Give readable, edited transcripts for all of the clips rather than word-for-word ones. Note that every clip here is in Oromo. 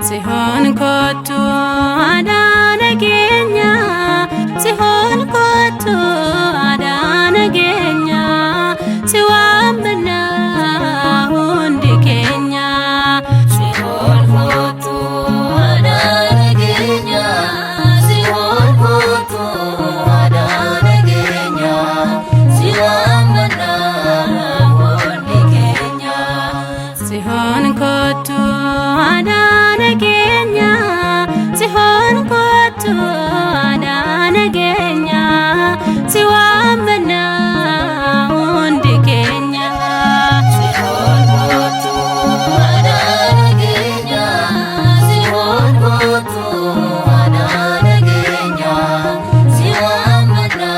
Sihoon kottu adaana keenya, Sihoon kottu adaana keenya, si waammanna hundi keenya. Sihoon kottu adaana keenya, Sihoon kottu adaana keenya, si waammanna hundi keenya. Sihoon kottu adaana keenya, Sihoon kottu adaana keenya, si waammanna hundi keenya. Sihoon kottu adaana keenya, Sihoon kottu adaana keenya, si waammanna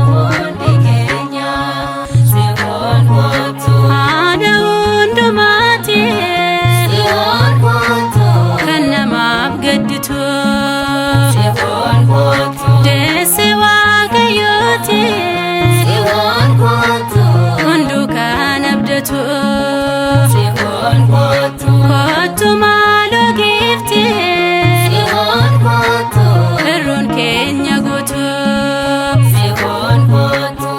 hundi keenya. Sihoon kottu. Haadha hundumaati Sihoon kottu. Kan namaaf gadditu, Sihoon kottu. Deesse Waaqayyooti Sihoon kottu. Hunduu kan abdatu. Sihoon kottu. Kottu maaloo giifti, Sihoon kottu. Irruun keenya guutu. Sihoon kottu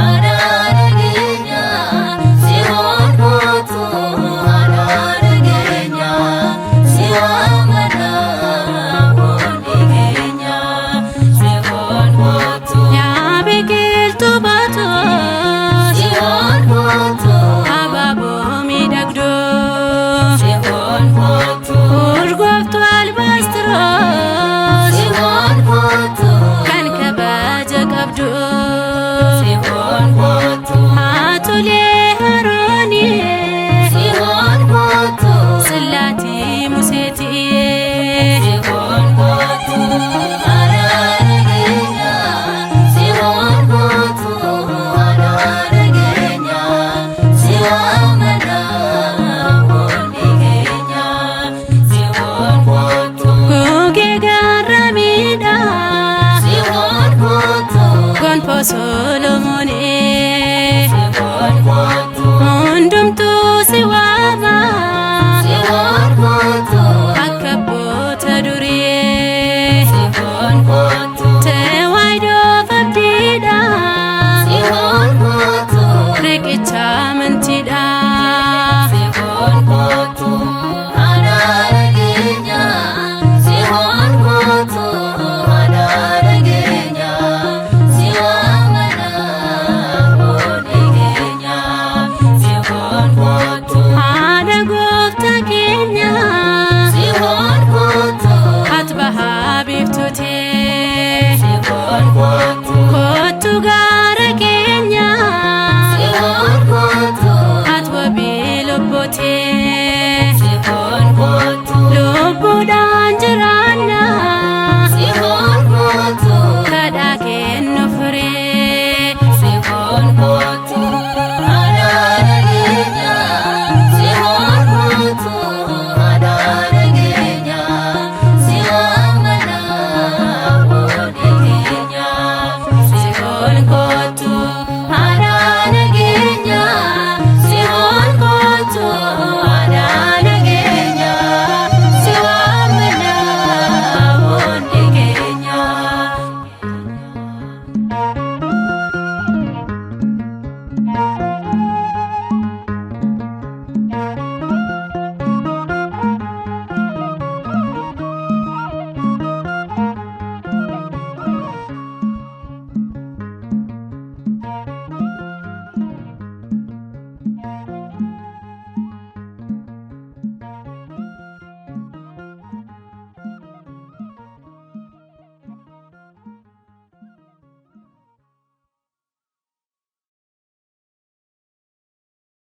adaana keenya, Sihoon kottu adaana keenya, si waammanna hundi keenya. Sihoon kottu. Yaa biqiltuu baatus, Sihoon kottu. Abaaboo miidhagduu, Sihoon kottu. Urgooftuu albaastiroos, Sihoon kottu. Kan kabaja qabdu. Sihoon kottu. Haatolee Harooni, Sihoon kottu. Sillaatii Museetii. Sihoon kottu adaana keenya, Sihoon kottu adaana keenya, si waammanna hundi keenya. Sihoon kottu. Gugee gaarramiidha, Sihoon kottu. Gonfoo Solomoonii. Sihoon kottu. Hundumtuu si waama, Sihoon kottu. Akka abboota durii. Sihoon kottu. Tewaayidoof abdiidha, Sihoon kottu. Riqicha amantiidha. Sihoon kottu adaana keenya, Sihoon kottu adaana keenya, si waammanna hundi keenya. Sihoon kottu. Haadha gooftaa keenya, Sihoon kottu. Ati bahaa biiftuutee. Sihoon kottu. Kottu gaara keenya, Sihoon kottu. Ati wabii lubbuutee.